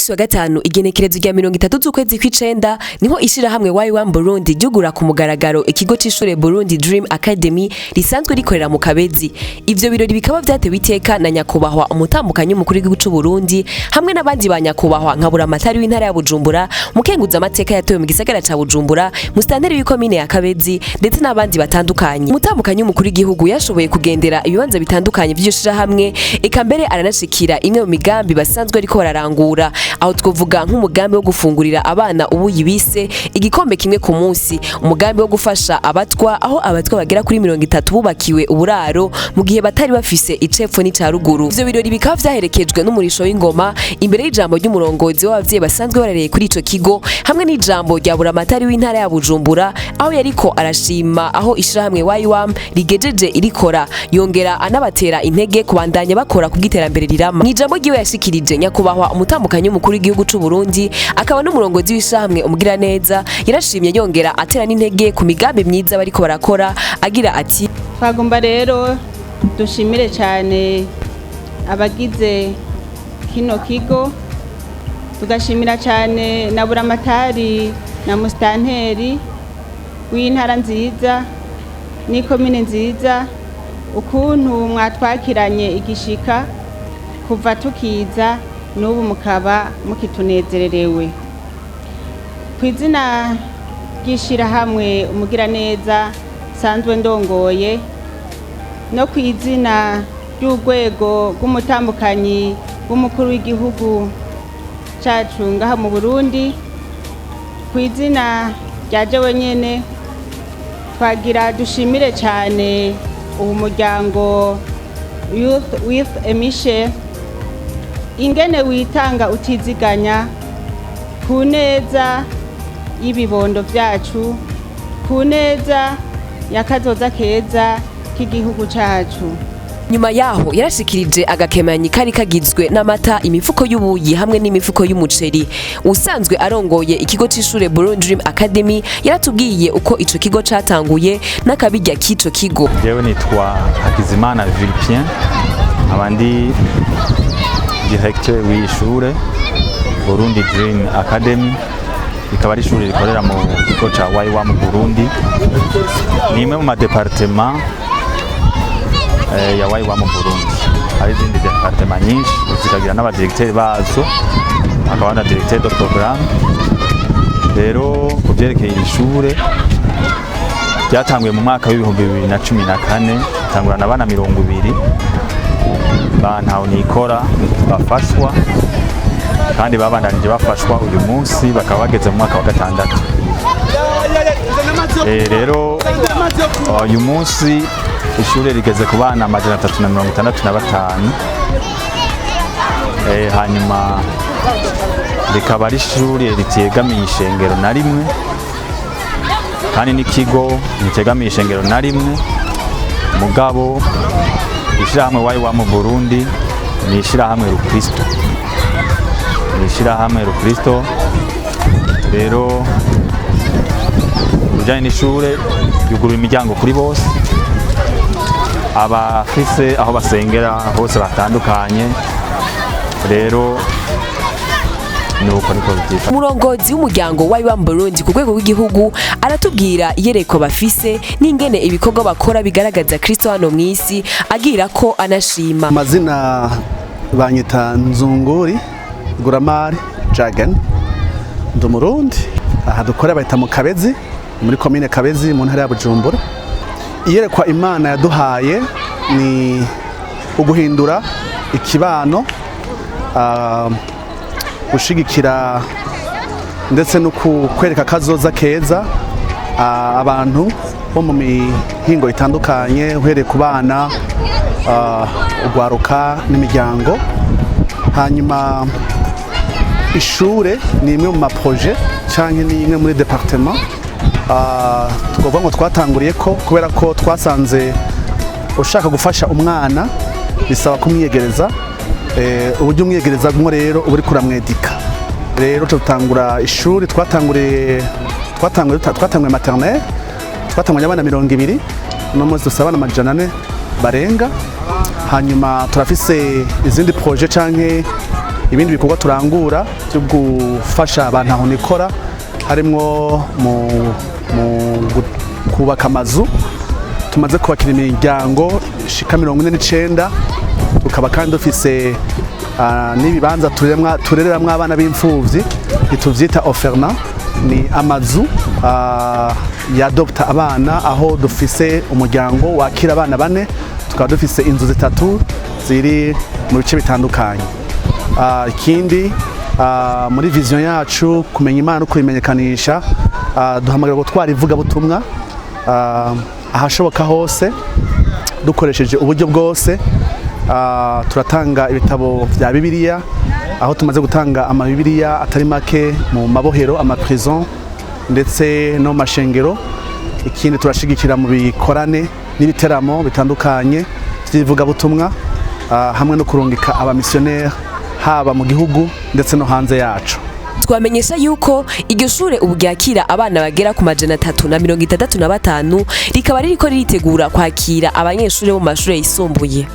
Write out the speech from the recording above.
Munsi wa gatanu, igenekerezo rya 30 z'ukwezi kw'icenda, niho ishirahamwe YWAM Burundi ryugura ku mugaragaro ikigo c'ishure Burundi Dream Academy risanzwe rikorera mu Kabezi. Ivyo birori bikaba vyatewe iteka na nyakubahwa umutambukanyi w'umukuru w'igihugu c'u Burundi hamwe n'abandi ba nyakubahwa nka Buramatari w'intara ya Bujumbura, mukenguza amateka yatowe mu gisagara ca Bujumbura, musitanteri w'ikomine ya Kabezi, ndetse n'abandi batandukanye. Umutambukanyi w'umukuru w'igihugu yashoboye kugendera ibibanza bitandukanye vy'iryo shirahamwe, eka mbere aranashikira imwe mu migambi basanzwe ariko bararangura. Aho twovuga nk'umugambi wo gufungurira abana ubuyi bise igikombe kimwe ku munsi, umugambi wo gufasha abatwa, aho abatwa bagera kuri 30 bubakiwe uburaro mu gihe batari bafise icepfo n'ica ruguru. Ivyo birori bikaba vyaherekejwe n'umurisho w'ingoma imbere y'ijambo ry'umurongozi w'abavyeyi basanzwe barereye kuri ico kigo, hamwe n'ijambo rya Buramatari w'intara ya Bujumbura, aho yariko arashima aho ishirahamwe YWAM rigejeje irikora, yongera anabatera intege kubandanya bakora kubw'iterambere rirama. Mw'ijambo ryiwe yashikirije, nyakubahwa umutambukanyi w'umukuru w'igihugu c'u Burundi akaba n'umurongozi w'ishirahamwe Umugiraneza yarashimye, yongera atera n'intege ku migambi myiza bariko barakora, agira ati: Twagomba rero dushimire cyane abagize kino kigo, tugashimira cyane na Buramatari na musitanteri w'intara nziza n'ikomine nziza, ukuntu mwatwakiranye igishika kuva tukiza n'ubu mukaba mukitunezererewe. Ku izina ry'ishyirahamwe Umugiraneza nsanzwe ndongoye, no ku izina ry'urwego rw'umutambukanyi w'umukuru w'igihugu cyacu ngaha mu Burundi, ku izina rya jewe nyene, twagira dushimire cyane uwo muryango Youth with a Mission, ingene witanga utiziganya ku neza y'ibibondo byacu, ku neza y'akazoza keza k'igihugu cyacu. Nyuma yaho yarashikirije agakemanyi kari kagizwe n'amata, imifuko y'ubuyi hamwe n'imifuko y'umuceri. Usanzwe arongoye ikigo c'ishure Burundi Dream Academy yaratubwiye uko ico kigo catanguye n'akabirya k'ico kigo. Jewe nitwa Hakizimana Vulpien, nkaba ndi directeur w'iyi shure Burundi Dream Academy, rikaba ari ishuri rikorera mu kigo ca YWAM Burundi. Ni imwe mu ma départements ya YWAM Burundi. Hari izindi départements nyinshi, zikagira n'aba directeurs bazo, hakaba na directeur de programme. Rero ku vyerekeye iri shure, ryatanguye mu mwaka wa 2014, tangurana abana 20 ba ntaho nikora bafashwa, kandi babandanije bafashwa, uyu munsi bakaba bageze mu mwaka wa gatandatu. Rero uyu munsi ishure rigeze ku bana 365. Hanyuma rikaba ari ishure ritegamiye ishengero na rimwe, kandi n'ikigo ntitegamiye ishengero na rimwe. Mugabo ishirahamwe YWAM Burundi ni ishirahamwe rukristo, ni ishirahamwe rukristo. Rero ibijanye n'ishure, yugurura imiryango kuri bose, abafise aho basengera hose batandukanye. Rero nuko niko byifashe. Umurongozi w'umuryango YWAM Burundi ku rwego rw'igihugu aratubwira iyerekwa bafise n'ingene ibikorwa bakora bigaragaza Kristo hano mw'isi, agira ko anashima. Amazina banyita Nzunguri Guramari Jagan, ndi Umurundi. Aha dukora bahita mu Kabezi, muri komine Kabezi, mu ntara ya Bujumbura. Iyerekwa Imana yaduhaye ni uguhindura ikibano, gushigikira ndetse no kwereka kazoza keza abantu bo mu mihingo itandukanye, uhereye ku bana, ugwaruka n'imiryango. Hanyuma ishure ni imwe mu ma projets canke ni imwe muri département twovuga ngo twatanguriye ko, kubera ko twasanze ushaka gufasha umwana bisaba kumwiyegereza. Uburyo umwiyegereza mwo rero uba uriko uramwedika. Rero tutangura ishuri, twatanguye maternelle, twatanguye abana 20, uno munsi dufise abana 400 barenga. Hanyuma turafise izindi projets canke Ibindi bikorwa turangura byo gufasha abantu aho nikora harimwo mu kubaka amazu. Tumaze kubakira imiryango ishika 49. Tukaba kandi dufise n'ibibanza turereramwo abana b'imfuvyi, ntituvyita orphelinat, ni amazu yadopta abana, aho dufise umuryango wakira abana bane. Tukaba dufise inzu zitatu ziri mu bice bitandukanye. Ikindi, muri vision yacu, kumenya Imana no kuyimenyekanisha, duhamagara gutwara ivugabutumwa ahashoboka hose dukoresheje uburyo bwose. Turatanga ibitabo vya Bibiliya, aho tumaze gutanga amabibiriya atari make mu mabohero, amaprison, ndetse no mu mashengero. Ikindi, turashigikira mu bikorane n'ibiteramo bitandukanye vy'ivugabutumwa, hamwe no kurungika abamisiyoneri haba mu gihugu ndetse no hanze yacu. Twamenyesha yuko iryo shure ubu ryakira abana bagera ku 365, rikaba ririko riritegura kwakira abanyeshure bo mu mashure yisumbuye.